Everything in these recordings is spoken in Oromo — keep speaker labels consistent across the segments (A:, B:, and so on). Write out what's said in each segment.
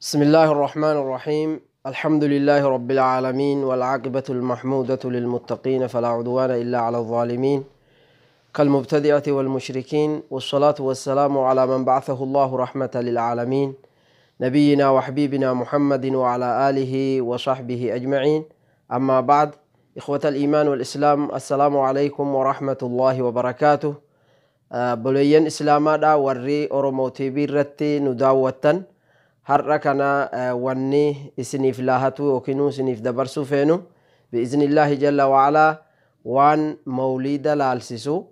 A: بسم الله الرحمن الرحيم. الحمد لله رب العالمين، والعاقبة المحمودة للمتقين، فلا عدوان إلا على الظالمين كالمبتدعة والمشركين، والصلاة والسلام على من بعثه الله رحمة للعالمين، نبينا وحبيبنا محمد وعلى آله وصحبه أجمعين. أما بعد، إخوة الإيمان والإسلام، السلام عليكم ورحمة الله وبركاته. Buleeyyan islaamaadha warri Oromoo TV irratti nu daawwattan, har'a kana wanni isiniif laahatu yookiin isiniif dabarsuu feenu bi'iznillaahi jalla wa'alaa waan mawliida laalsisu.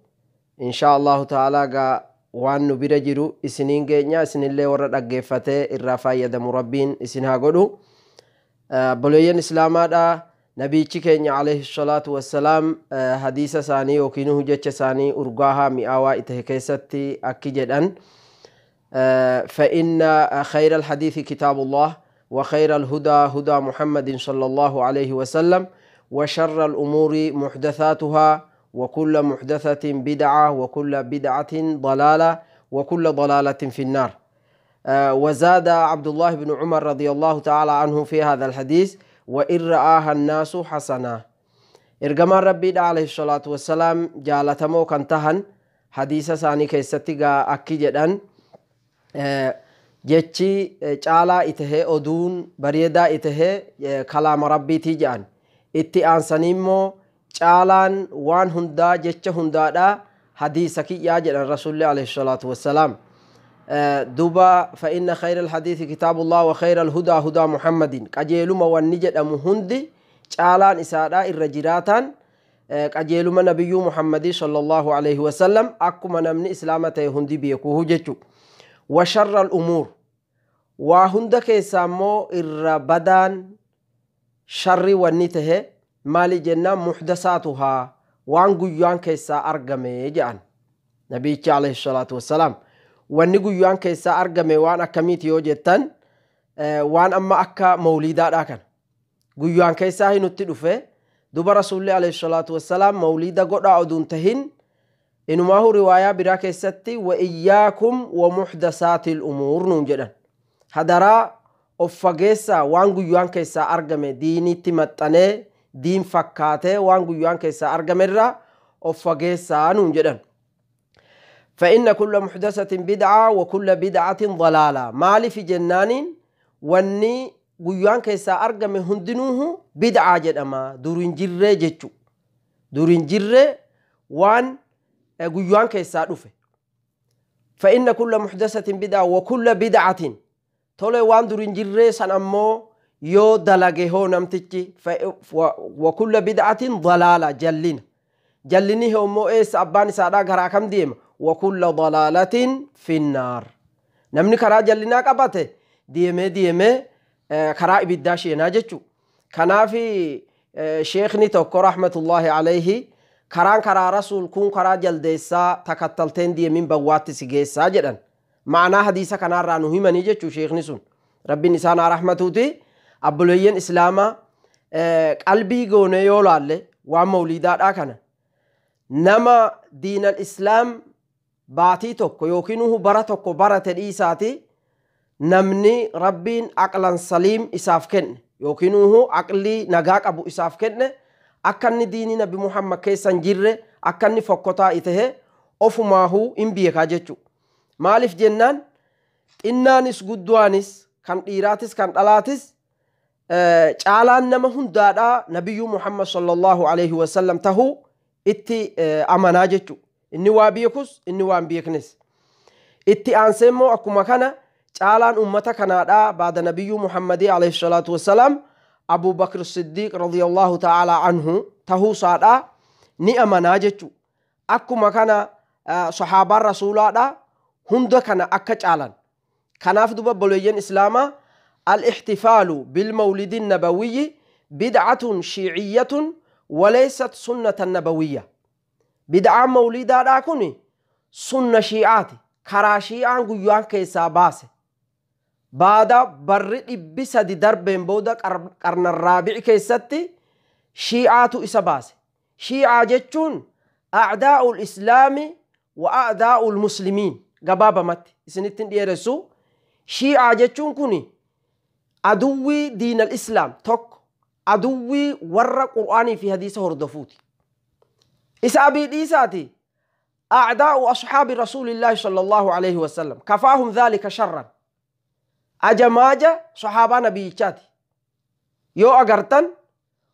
A: Insha Allahu ta'aalaa gaa waan nu bira jiru isiniin geenya, isinillee warra dhaggeeffatee irraa fayyadamu Rabbiin isin haa godhu. Buleeyyan islaamaadha, nabiichi keenya alayhi salaatu wassalaam hadiisa isaanii yookiin jecha isaanii urgaahaa mi'aawaa itahe keessatti akki jedhan: فإن خير الحديث كتاب الله، وخير الهدى هدى محمد صلى الله عليه وسلم، وشر الأمور محدثاتها، وكل محدثة بدعة، وكل بدعة ضلالة، وكل ضلالة في النار. وزاد عبد الله بن عمر رضي الله تعالى عنه في هذا الحديث: وإن رآها الناس حسنة. Ergamaan Rabbii عليه الصلاة والسلام jaalatamoo kan tahan hadiisa isaanii keessatti gaa akki jedhan: jechi caalaa itahee, oduun bareedaa itahee kalaama Rabbiitii jedhan. Itti aansanii immoo caalaan waan hundaa, jecha hundaadha, hadiisa kiyyaa jedhan Rasulli عليه الصلاة والسلام. Duuba فإن خير الحديث كتاب الله، وخير الهدى هدى محمد. Qajeeluma wanni jedhamu hundi caalaan isaadha irra jiraataan qajeeluma nabiyyuu Muhammadii صلى الله عليه وسلم, akkuma namni islaama ta'e hundi beekuuhu jechu. وشر الأمور, waa hunda keessaa immoo irra badaan, sharri wanni tahe maali jennaan, محدثاتها, waan guyyaan keessaa argame jedhan nabiyichi عليه الصلاة والسلام. Wanni guyyaan keessaa argame waan akkamiiti yoo jettan, waan amma akka mawliidaadha kan guyyaan keessaa hinutti dhufe. Duba Rasuulli عليه الصلاة والسلام mawliida godhaa oduun tahin, inumaahu riwaayaa biraa keessatti وإياكم ومحدثات الأمور nuun jedhan. Hadaraa of fageessaa waan guyyaan keessaa argame, diinitti maxxanee diin fakkaatee waan guyyaan keessaa argame irraa of fageessaa nuun jedhan. فإن كل محدثة بدعة، وكل بدعة ضلالة. Maaliif jennaaniin, wanni guyyaan keessaa argame hundinuuhu bid'aa jedhama, durin jirree jechu, durin jirree waan guyyaan keessaa dhufe. فإن كل محدثة بدعة وكل بدعة. Tole, waan durin jirree san ammoo yoo dalage hoo namtichi? وكل بدعة ضلالة, jallina. Jallinni immoo eessa abbaan isaadhaa garaa kam deema? وكل ضلالة في النار. Namni karaa jallinaa qabate deemee deemee karaa ibiddaa sheenaa jechu. Kanaaf sheekni tokko رحمة الله عليه karaan karaa Rasuul kun karaa jaldeessaa, takattalteen deemin bawwaatti si geessaa jedhan. Ma'anaa hadiisa kanaarraa nu himanii jechuu sheekni sun, Rabbiin isaan haa rahmatuuti. Abboleeyyan islaamaa, qalbii goone yoo laalle waan mawliidaadhaa kana, nama diinal islaam baatii tokko yookiin bara tokko barate dhiisaati, namni Rabbiin aqlan saliim isaaf kenne yookiin aqlii nagaa qabu isaaf kenne, akka inni diinii Nabi Muhammad keessa hin jirre, akka inni fokkotaa itahe ofumaahuu hin beekaa jechu. Maaliif jennaan, xinnaanis guddaanis, kan dhiiraatis kan dhalaatis, caalaan nama hundaadhaa nabiyyuu Muhammad صلى الله عليه وسلم tahuu itti amanaa jechu, inni waa beekus inni waan beeknes. Itti aansee immoo akkuma kana caalaan ummata kanaadhaa baada nabiyyuu Muhammadii عليه الصلاة والسلام Abu Bakr Siddiq رضي الله تعالى عنه tahuu isaadhaa ni amanaa jechu. Akkuma kana sahaabaan Rasuulaadhaa hunda kana akka caalan. Kanaaf duba obboleeyyan islaamaa, الاحتفال بالمولد النبوي بدعة شيعية وليست سنة نبوية. Bid'aan mawliidaadhaa kun sunna shii'aati, karaa shii'aan guyyaan keessaa baase. Baada barri 300 darbeen booda, qarna raabi'i keessatti shii'aatu isa baase. Shii'aa jechuun أعداء الإسلام وأعداء المسلمين. Gabaabamatti isinittin dhiyeessu, shii'aa jechuun kun Aduwwii diinal islaam tokko aduwwii warra qur'aanii fi hadiisa hordofuuti. Isa abii dhiisaati أعداء أصحاب رسول الله صلى الله عليه وسلم كفاهم ذلك شرا. أجماجة صحابة نبيشاتي يو أغرتن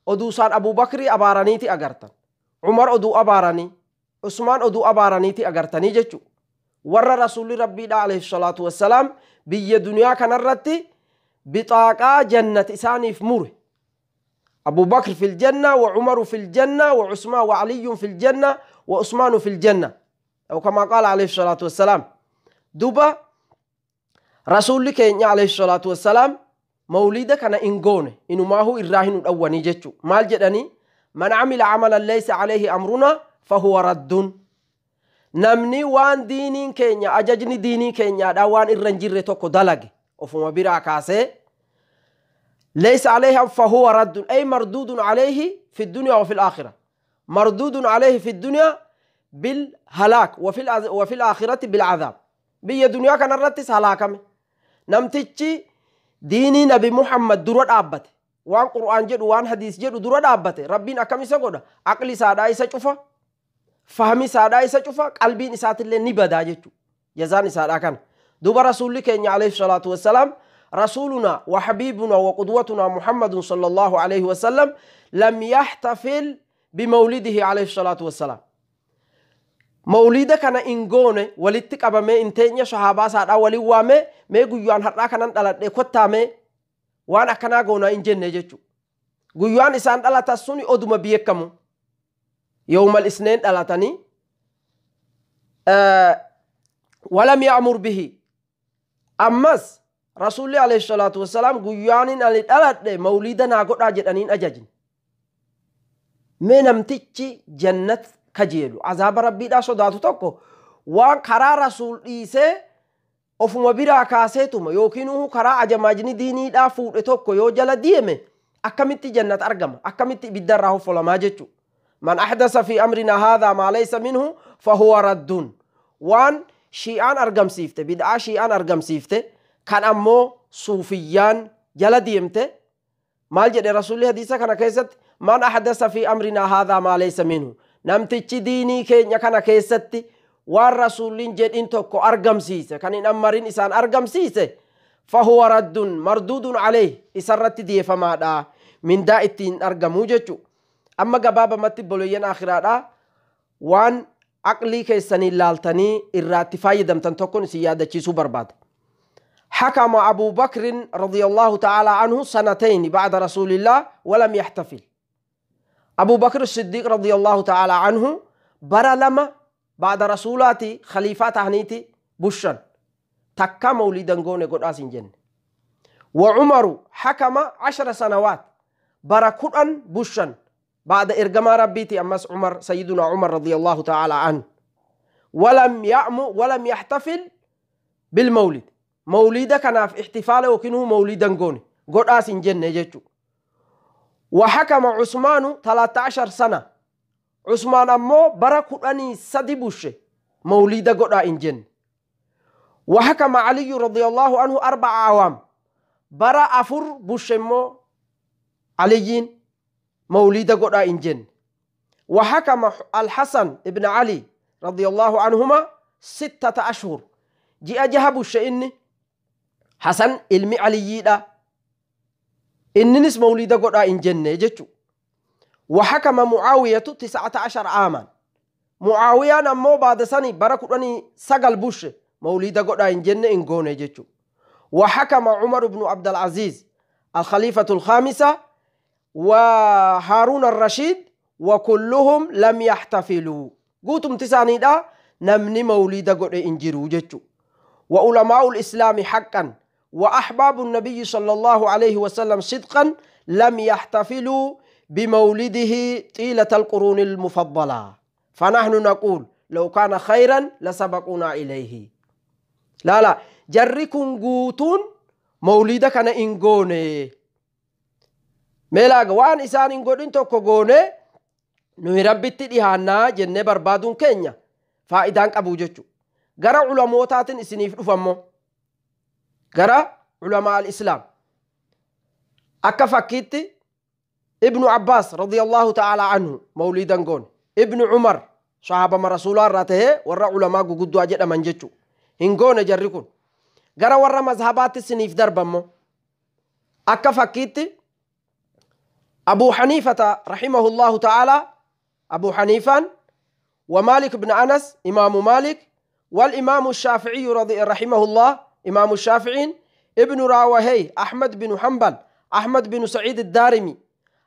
A: أدوسان أبو بكر أبارانيتي أغرتن، عمر أدو أباراني، عثمان أدو أبارانيتي أغرتني جتشو. ور رسول ربي عليه الصلاة والسلام بي دنيا كنرتي بطاقة جنة إساني في مره. أبو بكر في الجنة وعمر في الجنة وعثمان وعلي في الجنة وعثمان في الجنة أو كما قال عليه الصلاة والسلام. دوبا رسول كين عليه الصلاة والسلام مولده كان إنغونه إنه ما هو الراهن الأولي جتشو. مال جدني من عمل عملا ليس عليه أمرنا فهو رد. نمني وان دينين كينيا أججني دينين كينيا دوان الرنجير توكو دلق وفما برا كاسي ليس عليه فهو رد، أي مردود عليه في الدنيا وفي الآخرة. مردود عليه في الدنيا بالهلاك وفي الآخرة بالعذاب. بي دنيا كان الرتس هلاكم. نمتشي ديني نبي محمد درود أبت وان قرآن جد وان حديث جد درود أبت ربين أكمل سجودا عقلي سادا يسجوفا فهمي سادا يسجوفا قلبي نسات اللي نبدا جتو جزاني سادا كان دوب رسول كين عليه الصلاة والسلام رسولنا وحبيبنا وقدوتنا محمد صلى الله عليه وسلم لم يحتفل بمولده عليه الصلاة والسلام. مولده كان إنغونه ولتك أبا مي إنتين صحابة سادا ولي وامي مي غيوان هرا كان دلت كوتا مي وانا كنا غونا إنجن جتو غيوان إسان دلت السوني أدوما بيكمو يوم الاثنين دلتني ولم يأمر به. أمس رسول الله عليه الصلاة والسلام غيوان أن دلت مولدنا غدا جدنين أجاجين مي نمتشي جنة kajeelu azaaba rabbiidhaa sodaatu tokko waan karaa rasuul dhiisee ofuma biraa kaaseetuma yookiin karaa ajamaajni diiniidhaa fuudhe tokko yoo jala deeme akkamitti jannat argama akkamitti ibiddarraa hoffolamaa jechuudha. Man ahdasa fi amrina haadhaa maa laysa minhu fahuwa raddun. Waan shi'aan argamsiifte bid'aa shi'aan argamsiifte kan ammoo suufiyyaan jala deemte maal jedhe rasuulli hadiisa kana keessatti man ahdasa fi amrina haadhaa maa laysa minhu. Namtichi diinii keenya kana keessatti waan rasuulliin jedhin tokko argamsiise kan hin ammarin isaan argamsiise fahuwa raddun marduudun alayhi isarratti deeffamaadha mindaa ittiin argamuu jechuudha. Amma gabaabamatti boloyyan akhiraadha waan aqlii keessanii laaltanii irraatti fayyadamtan tokkoon isin yaadachiisuu barbaada. حكم أبو بكر رضي الله تعالى عنه سنتين بعد رسول الله ولم يحتفل. أبو بكر الصديق رضي الله تعالى عنه برا لما بعد رسولاتي خليفات هنيتي بشن تكا مولدا غوني قد آسين جن. وعمر حكم 10 سنوات برا كران بشن بعد إرجما ربيتي أمس عمر سيدنا عمر رضي الله تعالى عنه ولم يأمو ولم يحتفل بالمولد. مولده كان في احتفاله وكنه مولدا غوني قد آسين جن جتشو. وحكم عثمان 13 سنة. عثمان أمو برا كراني سدي بوشه مولده قد إنجن. وحكم علي رضي الله عنه 4 أعوام برا أفر بوشه مو عليين مولده قد إنجن. وحكم الحسن ابن علي رضي الله عنهما 6 أشهر جاء جه بوشه إني حسن علمي علي دا إننس مولده قد إنجن جتشو. وحكم معاوية 19 عاما. معاوية نمو بعد سنة بركوني سجل بوش مولده قد إنجن إنجون جتشو. وحكم عمر بن عبد العزيز الخليفة الخامسة وهارون الرشيد وكلهم لم يحتفلوا. قوتم تساني دا نمني مولده قد إنجرو جتشو. وعلماء الإسلام حقا وأحباب النبي صلى الله عليه وسلم صدقا لم يحتفلوا بمولده طيلة القرون المفضلة. فنحن نقول لو كان خيرا لسبقونا إليه. لا لا جركم قوتون مولدك أنا إنغوني ملاك وان إسان إنغون توكو غوني نوي ربي تدهانا جنة بربادون كينيا فائدان أبو جتشو. غرا علموتات إسنيف رفمو غرا علماء الإسلام Akka fakkiitti Ibnu Abbaas radiyallahu ta'ala anhu mawliidan goone. Ibnu Umar sahaabama rasuulaa irraa tahee warra ulamaa guguddaa jedhaman jechuu hin goone jarri kun. Gara warra mazhabaatti siniif darbammo akka fakkiitti Abu Haniifata rahimahullahu ta'ala, Abu Haniifaan wa Maalik ibn Anas, Imaamu Maalik, wal Imaamu Shaaficiyu rahimahullah, Imaamu Shaaficiin, Ibnu Raawahey, Ahmad bin Hanbal, Ahmad bin Saciid Addaarimi,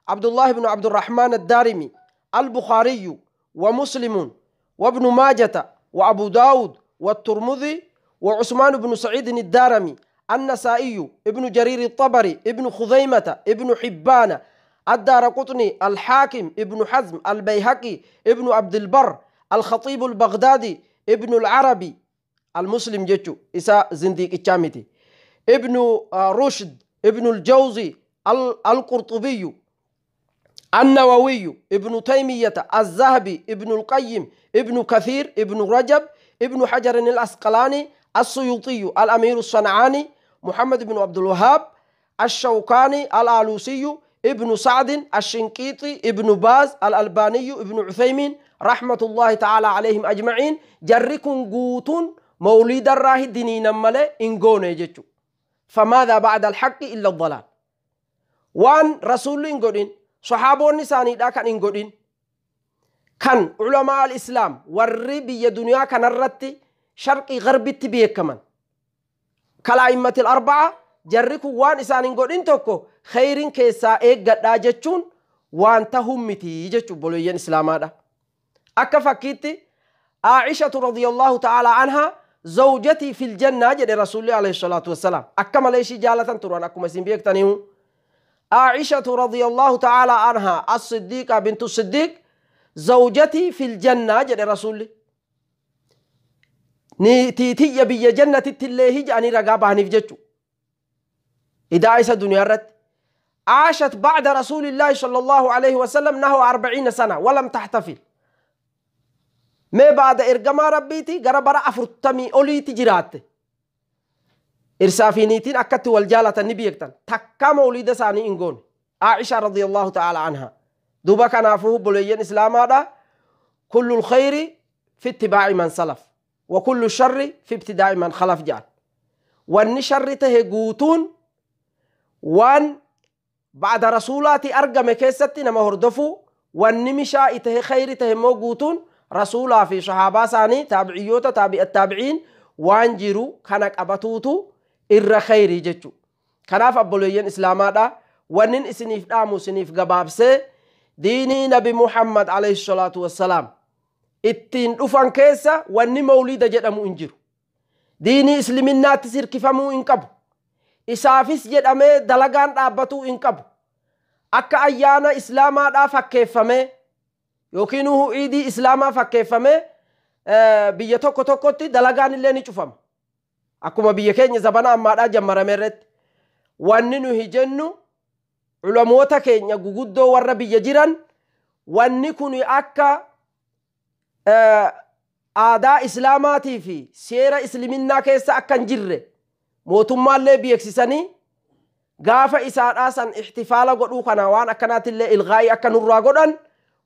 A: Abdullah ibn Abdurrahmaan Addaarimi, Al-Bukhaariyu wa Muslimun wa Ibnu Maajata wa Abu Daawud wa Turmudhi wa Cusmaan ibnu Saciidin Addaarami, النسائي، ابن جرير الطبري، ابن خزيمة، ابن حبان، الدار قطني، الحاكم، ابن حزم، البيهقي، ابن عبد البر، الخطيب البغدادي، ابن العربي المسلم جتشو إسا زنديق الشامتي، ابن رشد، ابن الجوزي، القرطبي، النووي، ابن تيمية، الذهبي، ابن القيم، ابن كثير، ابن رجب، ابن حجر العسقلاني، السيوطي، الأمير الصنعاني، محمد بن عبد الوهاب، الشوكاني، الآلوسي، ابن سعد، الشنقيطي، ابن باز، الألباني، ابن عثيمين رحمة الله تعالى عليهم أجمعين. جركن قوتون مولد الراه دينين ملي إنغوني جتشو. فماذا بعد الحق إلا الضلال. وان رسول إنغودين، صحابون نساني دا كان إنغودين، كان علماء الإسلام والربي دنيا كان الرتي شرقي غربي تبيه كمان كالأئمة الأربعة. جركو وان إسان إنغودين توكو خيرين كيسا إيقاد جتشون وان تهمتي جتشو بولوين إسلاما دا. أكا فكيتي عائشة رضي الله تعالى عنها زوجتي في الجنة جد رسول الله عليه الصلاة والسلام. أكا مليشي جالة تروان أكو مسين بيك تانيو. عائشة رضي الله تعالى عنها الصديقة بنت الصديق زوجتي في الجنة جد رسول الله. نيتي بي جنة تليه جاني رقابة نفجتشو. إذا عيسى دنيا رت عاشت بعد رسول الله صلى الله عليه وسلم نحو 40 سنة ولم تحتفل. ما بعد إرجما ربيتي جربرا أفرتمي أوليتي جرات. إرسافينيتين أكدت والجالة النبي تكا مولد ساني إنجون عائشة رضي الله تعالى عنها. دوبا كان عفوه بوليين إسلام هذا كل الخير في اتباع من سلف وكل الشر في ابتداع من خلف جان. والنشر تهجوتون وان بعد رسولاتي أرجم كيستي نما هردفو والنمشا إته خير تهمو جوتون رسولا في صحابة ساني تابعيوتا تابع التابعين وانجرو كانك أبتوتو إر خيري جتشو. كناف أبوليين إسلاما دا ونن إسنيف دامو سنيف قبابسي ديني نبي محمد عليه الصلاة والسلام ittiin dhufan keessa wanni mawlida jedhamu hin jiru. Diinii islaminaatti sirkifamuu hin qabu. Isaafis jedhamee dalagaan dhaabbatuu hin qabu. Akka ayyaana islaamaadhaa fakkeeffamee yookiin iidii islaamaa fakkeeffamee biyya tokko tokkotti dalagaan illee ni cufama. Akkuma biyya keenya zabana ammaadhaa jammarame irratti wanni nuyi jennu ulamoota keenya guguddoo warra biyya jiran wanni kun akka aadaa islaamaatii fi seera isliminnaa keessa akka hin jirre mootummaallee beeksisanii gaafa isaadhaa san ihtifaala godhuu kana waan akkanaatillee ilgaa'ii akka nurraa godhan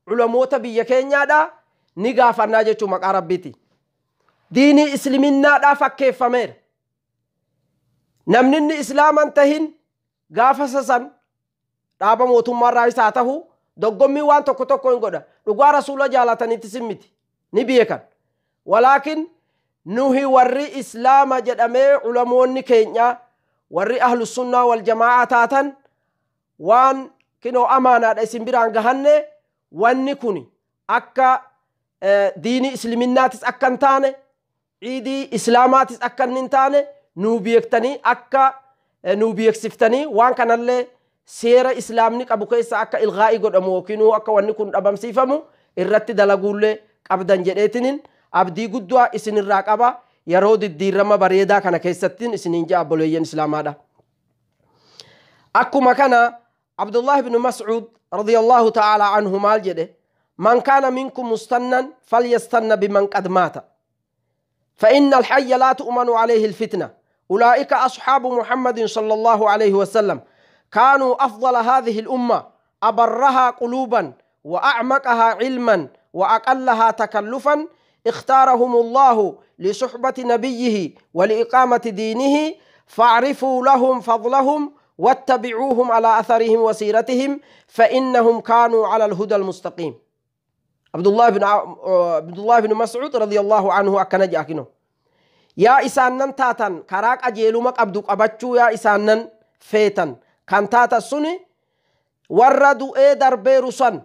A: ulamoota biyya keenyaadhaa ni gaafannaa jechuu maqaa rabbiiti. Diinii islaminaadhaa fakkeeffameera. Namni inni islaaman tahin gaafa sasan dhaaba mootummaarraa isaa tahu doggommii waan tokko tokko hin godha. Dhugaa rasuula jaalatanitti simmiti ni beekan. Walaakin nuhi warri islaama jedhamee ulamoonni keenya warri ahlu sunnaa wal jamaa'a taatan waan kinoo amaanaadha isin biraan gahanne wanni kun akka diinii islaminaatis akka hin taane ciidii islaamaatis akka hin taane nuu beektanii akka nuu beeksiftanii waan kanallee seera islaamni qabu keessa akka ilgaa'ii godhamu yookiin akka wanni kun dhabamsiifamu irratti dalaguullee qabdan jedheetinin abdii guddaa isinirraa qaba yeroo diddiirama bareedaa kana keessattiin isiniin ja'a obboleeyyan islaamaadha. Akkuma kana Abdullah ibn Mas'ud radiyallahu ta'ala anhu maal jedhe من كان منكم مستنا فليستن بمن قد مات فإن الحي لا تؤمن عليه الفتنة أولئك أصحاب محمد صلى الله عليه وسلم كانوا أفضل هذه الأمة أبرها قلوبا وأعمقها علما وأقلها تكلفا اختارهم الله لصحبة نبيه ولإقامة دينه فاعرفوا لهم فضلهم واتبعوهم على أثرهم وسيرتهم فإنهم كانوا على الهدى المستقيم. عبد الله بن مسعود رضي الله عنه أكن جاكنو يا إسانن تاتن كراك أجيلومك أبدوك أبتشو يا إسانن فيتن كان تاتا سني وردو إيدر بيروسن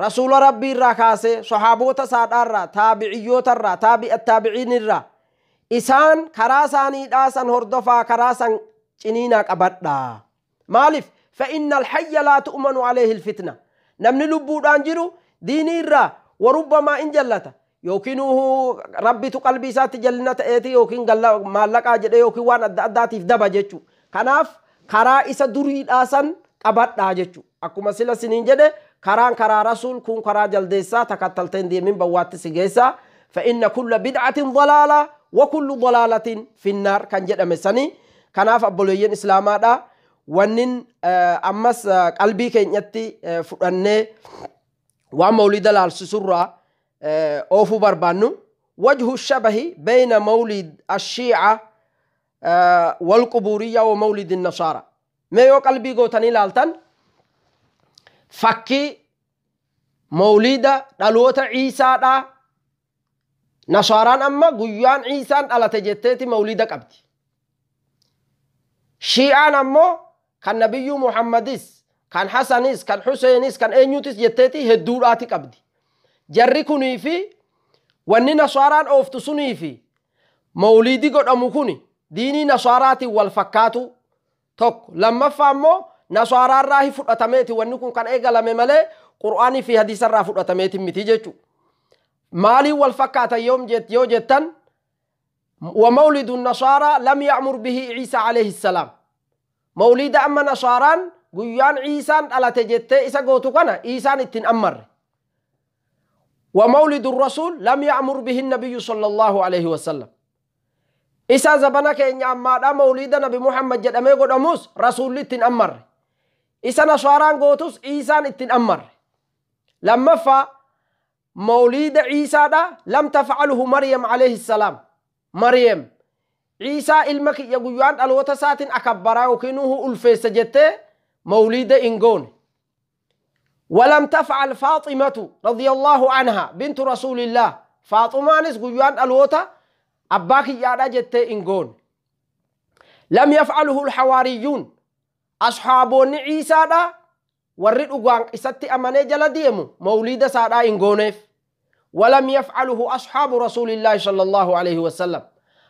A: رسول ربي الركاسي صحابوتا سادارا تابعيوتا الرا تابع التابعين الرا إسان كراساني داسن هردفا كراسان جنيناك أبدا مالف فإن الحي لا تؤمن عليه الفتنة نمني لبودان جرو ديني الرا وربما إن جلتا يوكينه ربي تقلبي سات جلنا تأتي يوكين قال مالك أجد يوكي وان أداتي في دبا جتشو كناف كرا إسا دري داسن أبدا جتشو أكو مسلا سنين جده كران كرا رسول كون كرا جلديسا تكتلتين دي من بوات سيجيسا فإن كل بدعة ضلالة وكل ضلالة في النار كان جد أمساني كناف أبوليين إسلاما دا ونن أمس قلبي كين يتي فرنة ومولد السسرة أوفو بربانو وجه الشبه بين مولد الشيعة والقبورية ومولد النصارى ما يو قلبي قوتني لالتن فكي مولد دلوت عيسى دا نصاران أما قيان عيسى على تجتتي مولد قبتي شيعان أما كان نبي محمدس كان حسنس كان حسينس كان أنيوتس جتتي هدوراتي قبدي جري كوني في واني نصاران أوفتسوني في مولدي قد أمكوني ديني نصاراتي والفكاتو توك لما فهمو نصارى راهي فرقتميتي وانكم كان إيقالا ممالي قرآني في حديث الرا فرقتميتي متيجتو مالي والفكاتا يوم جت يو جتن ومولد النصارى لم يأمر به عيسى عليه السلام مولد أما نصاران قيان عيسى على تجت إسا قوتو كان عيسى اتن أمر ومولد الرسول لم يأمر به النبي صلى الله عليه وسلم إسا زبنك إن أما مولد نبي محمد جد أمي قد أموس رسول اتن أمر إسا نصاران قوتوس عيسى اتن أمر لما فا مولد عيسى دا لم تفعله مريم عليه السلام مريم عيسى المك يقولون الوتسات أكبر وكنوه ألفيس جته مولد إنجون ولم تفعل فاطمة رضي الله عنها بنت رسول الله فاطمة نس قيان الوتا أباك يا جته إنجون لم يفعله الحواريون أصحاب عيسى دا ورد أقوان إستي أماني جل ديمو مولد سادا إنجونف ولم يفعله أصحاب رسول الله صلى الله عليه وسلم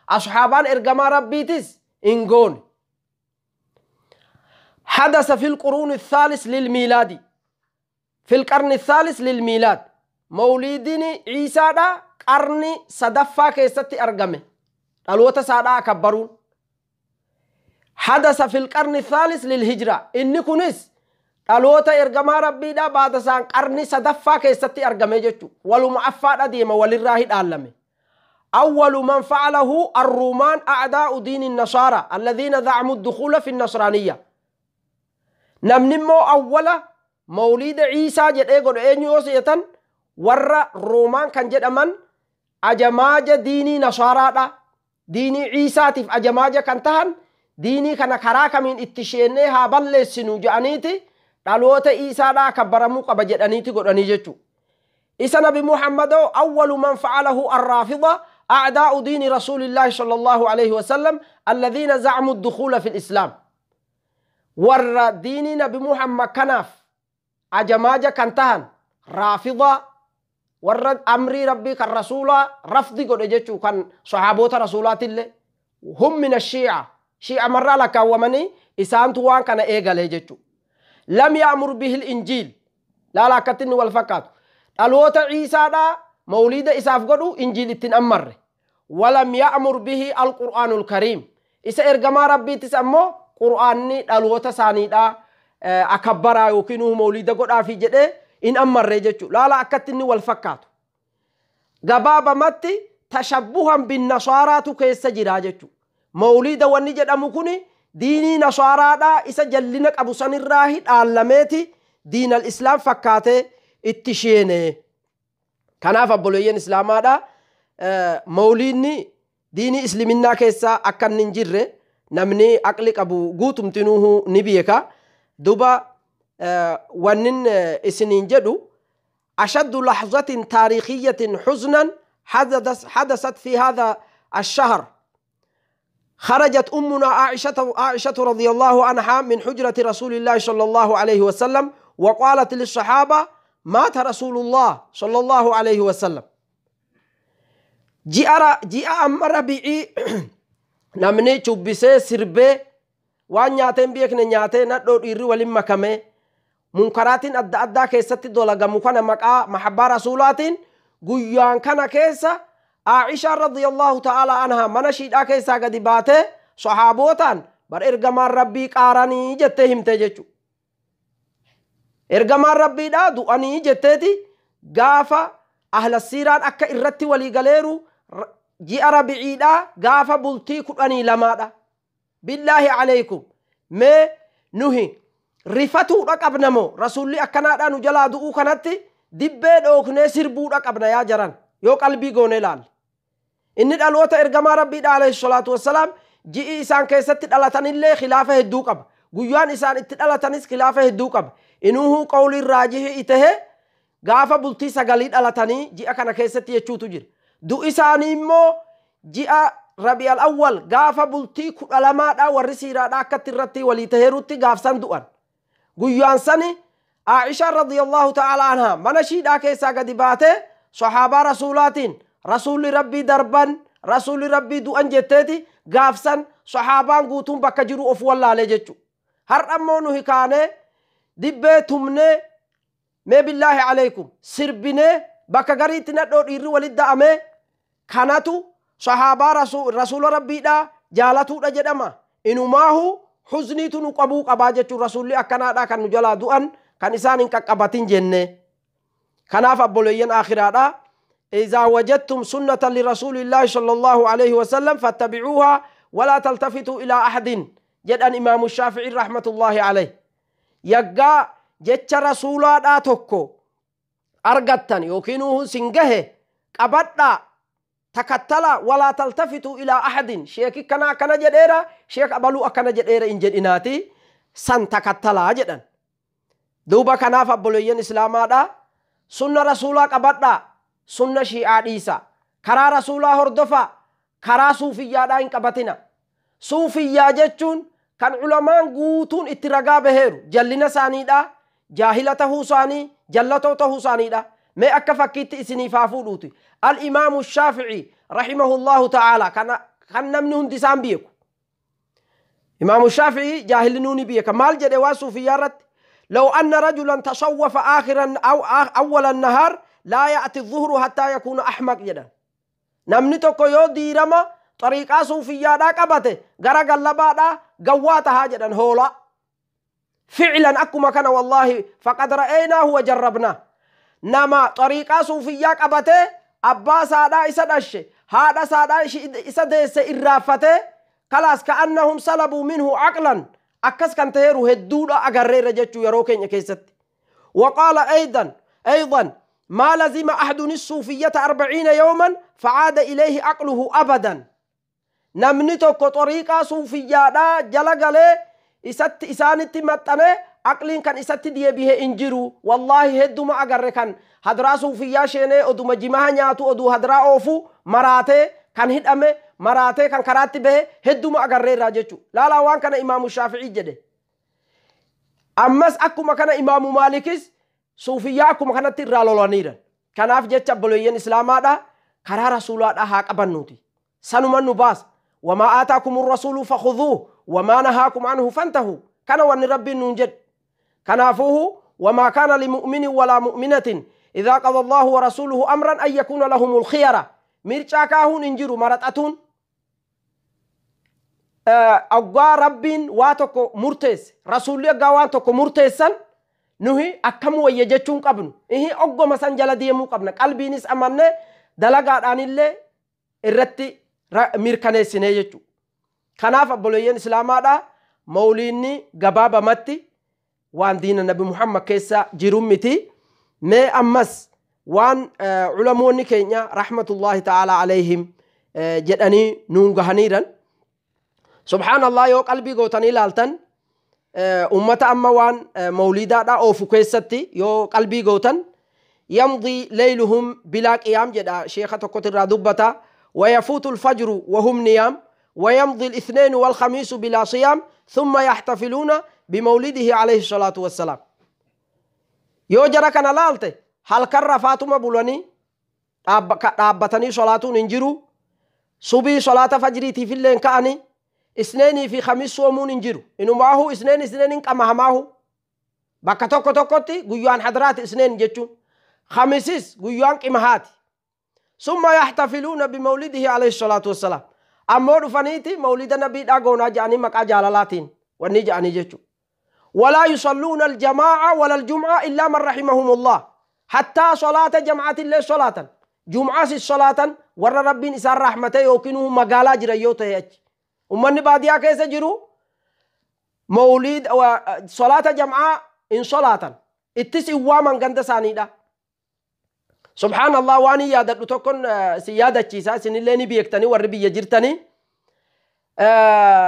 A: أصحابان إرجما ربيتس إنجون حدث في القرون الثالث للميلاد في القرن الثالث للميلاد مولدين عيسى دا قرن صدفة كيستي أرجمه الوتا سادا كبرون حدث في القرن الثالث للهجرة إن كنس الوتا إرجما ربي دا بعد سان قرن صدفة كيستي أرجمه جتو ولو معفى ديما وللراهد عالمي أول من فعله الرومان أعداء دين النصارى الذين زعموا الدخول في النصرانية نمنمو أولا مولد عيسى جد إيقون إنيوس يتن ورا رومان كان جد أمن أجماج ديني نصارى دا ديني عيسى تف أجماج كان تهن ديني كان كراكا من اتشينيها بل سنو جانيتي دالوت عيسى دا كبرمو قبجد أنيتي قد أنيجتو إسا نبي محمد أول من فعله الرافضة أعداء دين رسول الله صلى الله عليه وسلم الذين زعموا الدخول في الإسلام ور ديني نبي محمد كناف أجماجة كانتهن رافضة ور أمري ربي كالرسول رفضي قد إجتشو كان صحابوت رسولات الله هم من الشيعة شيعة مرة لك ومني إسان توان كان إيغال إجتشو لم يأمر به الإنجيل لا لا كتن والفكات الوت عيسى دا مولد إساف قدو إنجيل التنأمر ولم يأمر به القرآن الكريم إسا إرجما ربي تسمو قرآني الوت ساني دا أكبر يوكينه مولد قد في جده إن أمر رجتشو لا لا أكتني والفكات قبابة متي تشبها بالنصارى كيس جراجتشو مولد ونجد أمكني Diinii nasaaraadhaa isa jallina qabu sanirraa dhaallameeti diinal islaam fakkaatee itti sheene. Kanaaf obboleeyyan islaamaadha mawliinni diinii isliminnaa keessaa akka inni hin jirre namni aqli qabu guutumtinuuhu ni beeka. Duba wannin isiniin jedhu أشد لحظة تاريخية حزنا حدثت في هذا الشهر. خرجت أمنا عائشة رضي الله عنها من حجرة رسول الله صلى الله عليه وسلم وقالت للصحابة مات رسول الله صلى الله عليه وسلم. جاء أم ربيعي نمني تشبسي سربي وان نياتين بيك نياتين ندور إيري ولما كمي منكرات أدى أدى كيستي دولغا مكان مكا محبة رسولات قيان كان كيسا عائشة رضي الله تعالى عنها منشيد كيسا قد باته صحابوتان بر إرقمان ربي قاراني جتهم تججو إرقمان ربي دا دؤاني جتتي قافة أهل السيران أكا إرتي ولي قليرو جاء ربيعي دا قافة بلتي كراني لما دا بالله عليكم ما نهي rifatuu dhaqabna moo rasuulli akkanaadhaa nu jalaa du'uu kanatti dibbee dhooknee sirbuu dhaqabna yaa jaran yoo qalbii goone ilaalle. Inni dhaloota ergamaa rabbiidha alayhi salaatu wassalaam ji'i isaan keessatti dhalatanillee khilaafa hedduu qaba. Guyyaan isaan itti dhalatanis khilaafa hedduu qaba. Inuuhuu qawliin raajihii itahe gaafa bultii 9 dhalatanii ji'a kana keessatti jechuutu jira. Du'i isaanii immoo ji'a Rabi'al Awwal gaafa bultii 12dha warri siiraadha akkatti irratti walii taheerutti gaafsan du'an. Guyyaan sani Aisha radiyallahu ta'ala anha mana shiidhaa keessaa gadi baatee sahaabaa rasuulaatiin rasuulli rabbii darban rasuulli rabbii du'an jetteeti gaafsan sahaabaan guutuun bakka jiru of wallaalee jechu. Har'a immoo nu hikaanee dibbee tumnee mee billaahi alaykum sirbinee bakka gariitti nadhoo dhiirri walitti da'amee kanatu sahaabaa rasuula rabbiidhaa jaalatuudha jedhama. Inumaahu huzniitu nu qabuu qabaa jechuun rasuulli akkanaadhaa kan nu jalaa du'an kan isaan hin qaqqabatin jenne. Kanaaf obboleeyyan akhiraadhaa إذا وجدتم سنة لرسول الله صلى الله عليه وسلم فاتبعوها ولا تلتفتوا إلى أحد جدًا إمام الشافعي رحمة الله عليه يقا جتش رسولا دا توكو أرغتن يوكينوه سنجه قبطا تكتلا ولا تلتفتوا إلى أحد شيخ كنا كنا جديرة شيخ أبلو أكنا جديرة إن جديناتي سن تكتلا جدا دوبا كناف أبلوين إسلاما دا سنة رسولا قبطا سنة شيعة ديسا كرا رسولا هردفا كرا صوفيا دا إن قبطنا صوفيا جتشون كان علماء قوتون اترقا بهيرو جلنا ساني دا جاهلته ساني جلته ساني دا ما أكفكيت إسني فافولوتي الإمام الشافعي رحمه الله تعالى كان نمنهم دسام بيكو إمام الشافعي جاهل نوني بيكو مال جدوا صوفيارت لو أن رجلا تصوف آخرا أو أول النهار لا يأتي الظهر حتى يكون أحمق جدا نمنتو يو ديرما طريقة صوفيا دا قبته غرق اللبا دا قواتها جدا هولا فعلا أكما كان والله فقد رأيناه وجربناه نما طريقة صوفيا قبته أبا سادا إسا دشه هذا سادا إسا ديس إرافته خلاص كأنهم سلبوا منه عقلا أكس كان تهيرو هدودا أغرير جتشو يروكين يكيست. وقال أيضا ما لزم أحد الصوفية 40 يوما فعاد إليه عقله أبدا نمنتو طريقة صوفية دا جلقله إسات إسانتي متنه عقلين كان إسات دي به إنجرو والله هدو ما أغرر كان هدرا صوفية شيني أدو مجمع نياتو أدو هدرا أوفو مراته كان هدأمه مراته كان كراتي به هدو ما أغرر راجتشو لا لا وان كان إمام الشافعي جده أمس أكو ما كان إمام مالكس صوفية أكو ما كان ترالولانيرا كان أفجت بلوين إسلاما دا كرا رسولا دا هاك أبنوتي سنوما نباس وما آتاكم الرسول فخذوه وما نهاكم عنه فانتهوا كان وان ربي ننجد كنافوه وما كان لمؤمن ولا مؤمنة إذا قضى الله ورسوله أمرا أن يكون لهم الخيرة مرشاكاهون انجروا مرتأتون أقوى رب واتوكو مرتس رسولي أقوى واتوكو مرتسا نهي أكمو ويجتشون قبن إيه أقوى مسان جلدي مو قبن قلبي نس أمانة دلقات عن الله الرتي mirkaneessinee jechuudha. Kanaaf obboleeyyan islaamaadha Mawliinni gabaabamatti waan diina Nabi Muhammad keessa jiru miti. Mee ammas waan culamoonni keenya rahmatullahi ta'ala alayhim jedhanii nuun gahaniiran. Subhaanallah, yoo qalbii gootanii ilaaltan, ummata amma waan mawliidaadha oofu keessatti yoo qalbii gootan, yamdii leyluhum bilaa qiyaam jedha, sheeka tokkotu irraa dubbata. ويفوت الفجر وهم نيام، ويمضي الاثنين والخميس بلا صيام، ثم يحتفلون بمولده عليه الصلاة والسلام. Yoo jara kana laalte, halkan rafaatuma bulanii, dhaabbatanii solaatuun hin jiru, subii solaata fajriitiif illee hin ka'anii, isneenii fi khamiis soomuun hin jiru. Inumaahu isneen isneen hin qamahamaahu. Bakka tokko tokkotti guyyaan hadraati isneen jechuun, khamiisis guyyaan qimahaati. Summa yaxtafiluuna bimawlidihi alayhi salaatu wassalaam. Ammoo dhufaniiti mawlida nabiidhaa goonaa jedhanii maqaa jaalalaatiin wanni jedhanii jechuudha. ولا يصلون الجماعة ولا الجمعة إلا من رحمهم الله. حتى صلاة جماعة الله صلاة جمعة صلاة ور ربين إسان رحمته يوكينه مقالا جرى يوته. ومن باديا كيس جرو مولد وصلاة جمعة إن صلاة اتس إواما قند سانيدا. سبحان الله، واني يادت تكون سيادة چيسا سن اللي نبيكتني والربي يجرتني.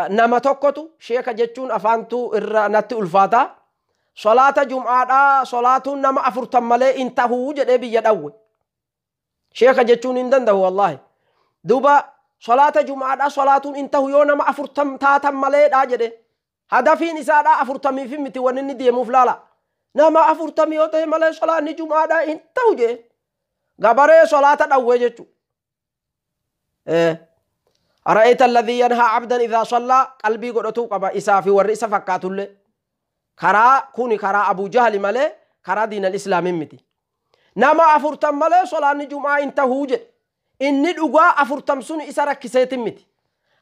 A: Nama tokkotu, sheeka jechuun afaantu irra natti ulfaata, solaata jum'aadha solaatuun nama 40 malee in tahuu jedhee biyya dhawwe. Sheeka jechuun hin danda'u wallahi. Duuba solaata jum'aadha solaatuun in tahu yoo nama 40 taatan maleedha jedhe. Hadafiin isaadha 40f miti wanni inni deemuuf. Laala, nama 40 yoo ta'e malee solaanni jum'aadha hin tahu jedhe. Gabaree solaata dhawwe jechu. أرأيت الذي ينهى عبدا إذا صلى. قلبي قدتو قبا إسا في ور إسا فكاتل كرا كوني كرا أبو جهل مالي كرا دين الإسلام متي. نما 40 مالي صلاة جمعة انتهو جد. إني دغوا 40 سن إسا ركسيت متي.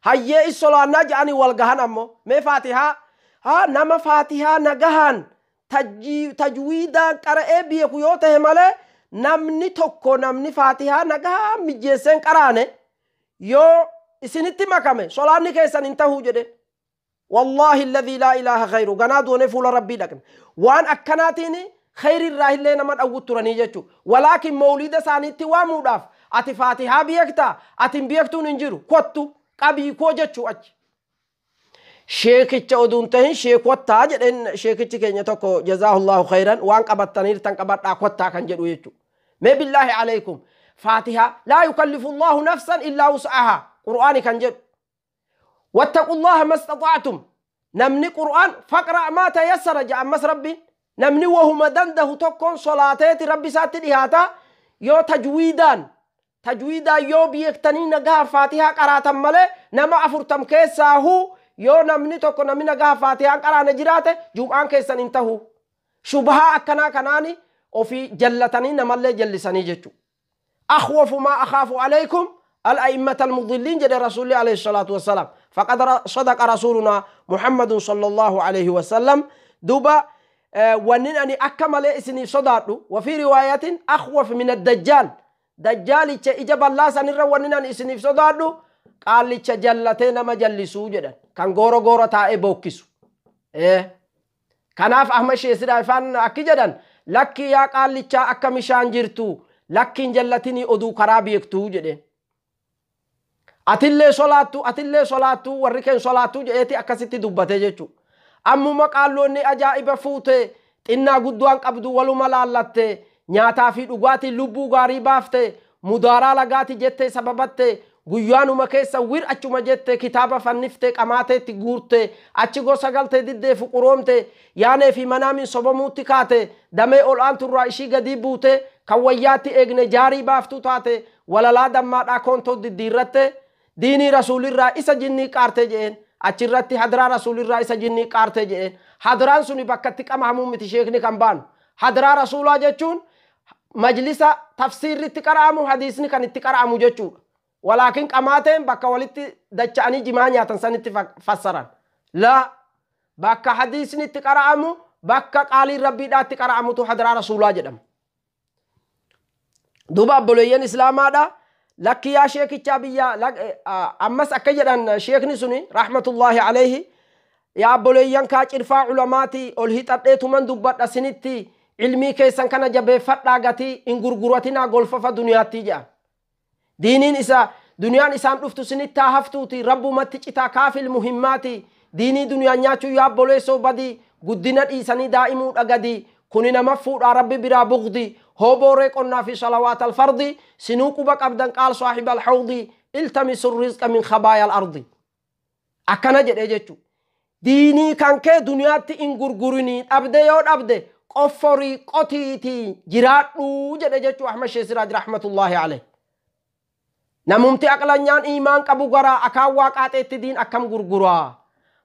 A: هيا الصلاة نجاني والغهن أمو مي فاتحة ها نما فاتحة نغهن تجويدا قرأ بيكو يوته مالي. Namni tokko, namni faatihaa nagahaa mijeesseen qaraane yoo isinitti makame, solaanni keessan hin tahuu jedhe. Wallaahi alladhii laa ilaaha khayru, ganaa doonee fuula rabbii dhaqne. Waan akkanaatiin khayri irraa illee nama dhawwut turanii jechuu. Walaakin mawlida isaaniitti waamuudhaaf ati faatihaa beektaa, ati hin beektuun hin jiru, kottu qabii koo jechuu. Achi sheekicha oduun tahin sheekottaa jedheen. Sheekichi keenya tokko jazaahullahu khayran, waan qabattaniirtan qabadhaa kottaa kan jedhu jechuu. Mee billaahi alaykum, faatihaa laa yukallifu allahu nafsan illaa wus'ahaa qur'aani kan jedhu, wattaqu llaha mastaxactum. Namni qur'aan faqra maa tayassara jedha. Ammas rabbiin namni wahuma dandahu tokkoon solaateeti rabbi isaatti dhihaata. Yoo tajwiidaan yoo beektanii nagaa faatihaa qaraatan malee, nama 40 keessaahu yoo namni tokko, namni nagaa faatihaa qaraane jiraate, jum'aan keessan hin tahu. Shubahaa akkanaa kanaani ofii jallatanii namallee jallisanii jechu. أخوف ما أخاف عليكم الأئمة المضلين جد رسول الله عليه الصلاة والسلام. فقد صدق رسولنا محمد صلى الله عليه وسلم. دوبا ونين أني أكمل إسني صداتو. وفي رواية أخوف من الدجال، دجال إجاب الله سنر. ونين أني إسني صداتو قال لي جلتين ما جلسوا جدا كان غورو غورو تائي بوكسو. إيه kanaaf Ahmad Sheesiraa ifaan akki jedhan: lakki yaa qaallichaa, akka mishaan jirtu lakkiin jallatinii oduu karaa beektuu jedheen. Atillee solaattu, atillee solaattu, warri keen solaattu jedheeti akkasitti dubbate jechuudha. Ammuma qaalloonni ajaa'iba fuute, xinnaa guddaan qabdu waluma laallatte, nyaataa fi dhugaatii lubbuu gaarii baafte, mudaaraa lagaati jettee sababatte, guyyaanuma keessa wir achuma jette, kitaaba fannifte, qamaateetti guurte, achi gosa galtee diddee fuquroomte, yaanee fi manaamin sobamuutti kaate, damee ol aanturraa ishii gadii buute, kan wayyaatti eegne jaarii baaftuu taate, walalaa dammaadhaa koontoo diddiirratte, diinii rasuulirraa isa jinnii qaarte je'een. Achirratti hadraa rasuulirraa isa jinnii qaarte je'een. Hadraan suni bakka itti qamahamuu miti. Sheekni kan baanu hadraa rasuulaa jechuun majlisa tafsiirri itti qara'amu, hadiisni kan itti qara'amu jechuudha. Walaakin qamaateen bakka walitti dacha'anii jimaa nyaatan sanitti fassaran. Laa, bakka hadiisni itti qara'amu, bakka qaaliin rabbiidhaa itti qara'amutu hadraa rasuulaa jedhama. Duuba obboleeyyan islaamaadha, lakki yaa sheekichaa biyya, ammas akka jedhan sheekni suni rahmatullaahi alayhi. Yaa obboleeyyan kaa cirfaa culamaatii ol hixadheetuman dubbadha sinitti, ilmii keessan kana jabeeffadhaa, gatii hin gurguratinaa golfafa duniyaatti jedhan. Diiniin isa duniyaan isaan dhuftu sinittaa haftuuti, rabbumatti citaa kaafil muhimmaati. Diinii duniyaan nyaachuu yaa obboleessoo badii, guddina dhiisanii daa'imuu dhagadi. Kuni nama fuudhaa rabbi biraa bugdi hoobooree qonnaa fi salawaat alfardi sinuu quba qabdan. Qaal saaxiba alxawdi iltamisu rizqa min khabaaya alardi. Akkana jedhee jechu, diinii kan kee duniyaatti hin gurgurinii, dhabde yoo dhabde qofforii qotiitii jiraadhuu jedhe jechuu Ahmad Shee Siraaj rahmatullaahi alayh. Namumti aqlanyaan iimaan qabu garaa akaan waa qaaxeetti diin akkam gurguraa?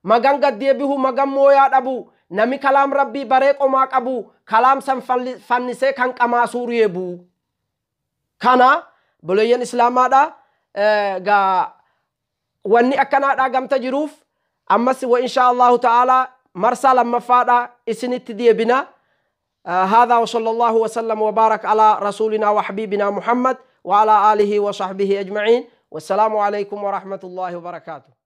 A: Magan gaddeebihu, magan mooyaa dhabu, nami kalaam rabbii baree qomaa qabu kalaam san fannisee kan qamaa suuriyebu. Kana boleeyyan islaamaadha gaa wanni akkanaadha gamta jiruuf ammas wa insha allahu ta'ala marsaa lammaffaadha isinitti deebina. هذا وصلى الله وسلم وبارك على رسولنا وحبيبنا محمد وعلى آله وصحبه أجمعين، والسلام عليكم ورحمة الله وبركاته.